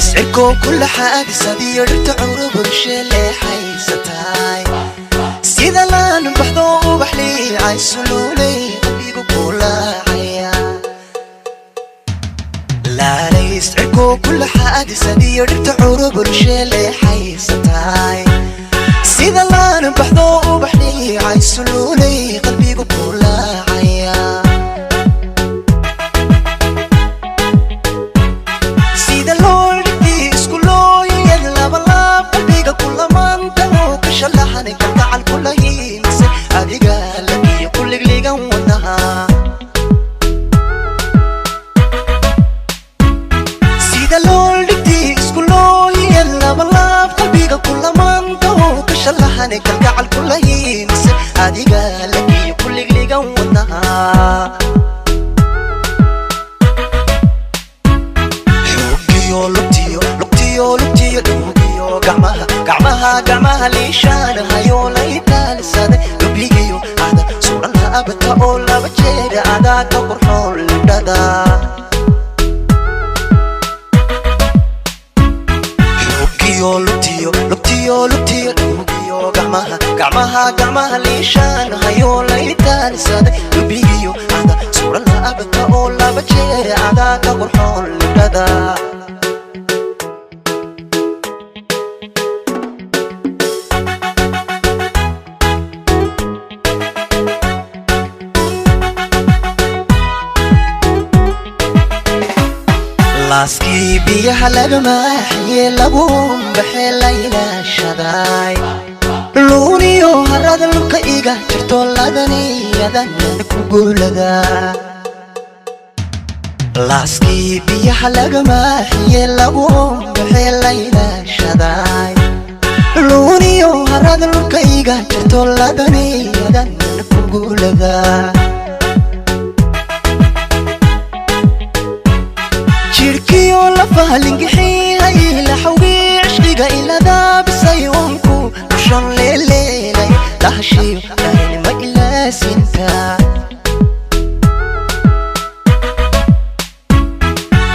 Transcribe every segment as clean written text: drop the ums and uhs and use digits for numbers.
Layscirko kula xaadisadiyo dhirta curubad sheeleexaysataay sida laan baxdo ubax liicay suluulay qalbigu kulaacaya. Laalayscirko kula xaadisadiyo dhirta curubad sheeleexaysataay sida laan baxdo ubax liicay suluulay qalbigu kulaacaya. Sida loo dhigtay isku looyad labalaab qalbiga kulamaanta oo ka shalaxanay kalgacal kula hiimise adiga lakiyo kuligligan wadnaha. Xogiyo lugtiyo lugtiyo lugtiyo dhuugiyo gacmaha gacmaha gacmaha liishaanahayo laytaalisaday lubigiyo ada suran laabata oo laba jeer adaa ka qurxoon libdhada. Xogiyo lugtiyo lugtiyo lugtiyo dhuugiyo gacmaha gacmaha gacmaha liishaanahayo laytaalisaday lubigiyo ada suran laabata oo laba jeer adaa ka qurxoon libdhada. Laaskii biyaha laga maaxiye lagu baxee la ilaashaday luuniyo harada lubka iga jirto ladaniyadan ku guulada. Laaskii biyaha laga maaxiye lagu baxee la ilaashaday luuniyo harada lubka iga jirto ladaniyadan ku guulada. Jirkiyo lafahalingixiyay laxawgii cishqiga iladaabisay onku dushan leeleelay lahashiyo darinima ilaasinta.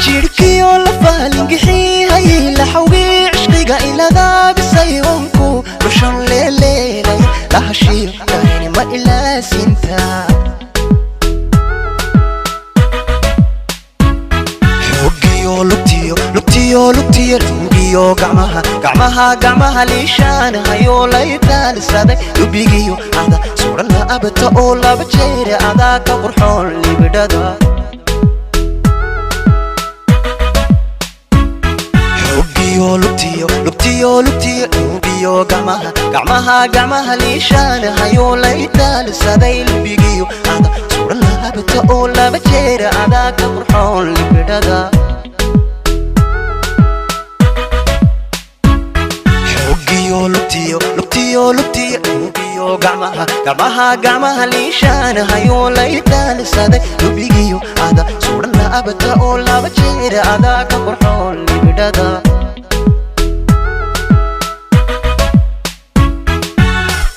Jirkiyo lafahalingixiyay laxawgii cishqiga iladaabisay onku dushan leeleelay lahashiyo darinima ilaasinta. Lugtiyo lugtiyo lugtiyo lugiyo gacmaha gacmaha gacmaha liishaanahayo laytaalisaday lubigiyo ada suran laabata oo laba jeer adaa ka qurxoon libidhada. Xogiyo lugtiyo lugtiyo lugtiyo lugiyo gacmaha gacmaha gacmaha liishaanahayo laytaalisaday lubigiyo ada suran laabata oo laba jeer adaa ka qurxoon libidhada. Xogiyo lugtiyo lugtiyo lugtiyo lugiyo gacmaha gacmaha gacmaha liishaanahayo laytaalisaday lubigiyo ada suran laabata oo laba jeer adaa ka qurxoon libidhada.